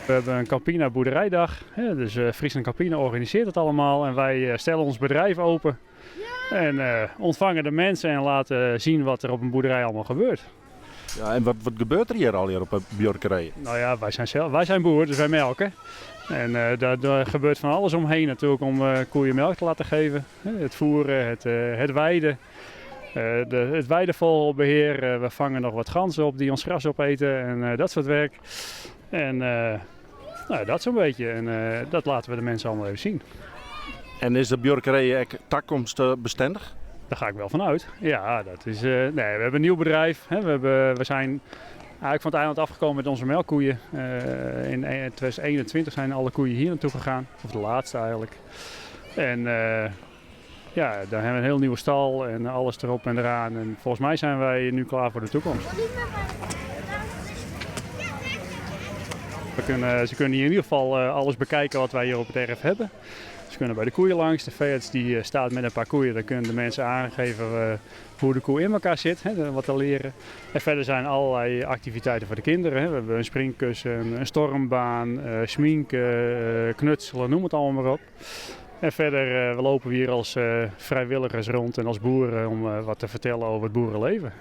We hebben een Campina boerderijdag. Dus Friesland Campina organiseert het allemaal en wij stellen ons bedrijf open. En ontvangen de mensen en laten zien wat er op een boerderij allemaal gebeurt. Ja, en wat, wat gebeurt er hier al hier op de buorkerij? Nou ja, wij zijn, zelf, wij zijn boer, dus wij melken. En daar, daar gebeurt van alles omheen natuurlijk om koeien melk te laten geven. Het voeren, het weiden, het weidevogelbeheer. We vangen nog wat ganzen op die ons gras opeten en dat soort werk. En nou, dat zo'n beetje. En dat laten we de mensen allemaal even zien. En is de buorkerij ook toekomstbestendig? Daar ga ik wel van uit. Ja, dat is, nee, we hebben een nieuw bedrijf. Hè. We zijn eigenlijk van het eiland afgekomen met onze melkkoeien. In 2021 zijn alle koeien hier naartoe gegaan. Of de laatste eigenlijk. En ja, daar hebben we een heel nieuwe stal en alles erop en eraan. En volgens mij zijn wij nu klaar voor de toekomst. Ze kunnen hier in ieder geval alles bekijken wat wij hier op het erf hebben. Ze kunnen bij de koeien langs. De veearts die staat met een paar koeien. Daar kunnen de mensen aangeven hoe de koe in elkaar zit, hè, wat te leren. En verder zijn allerlei activiteiten voor de kinderen. Hè. We hebben een springkussen, een stormbaan, schminken, knutselen, noem het allemaal maar op. En verder we lopen we hier als vrijwilligers rond en als boeren om wat te vertellen over het boerenleven.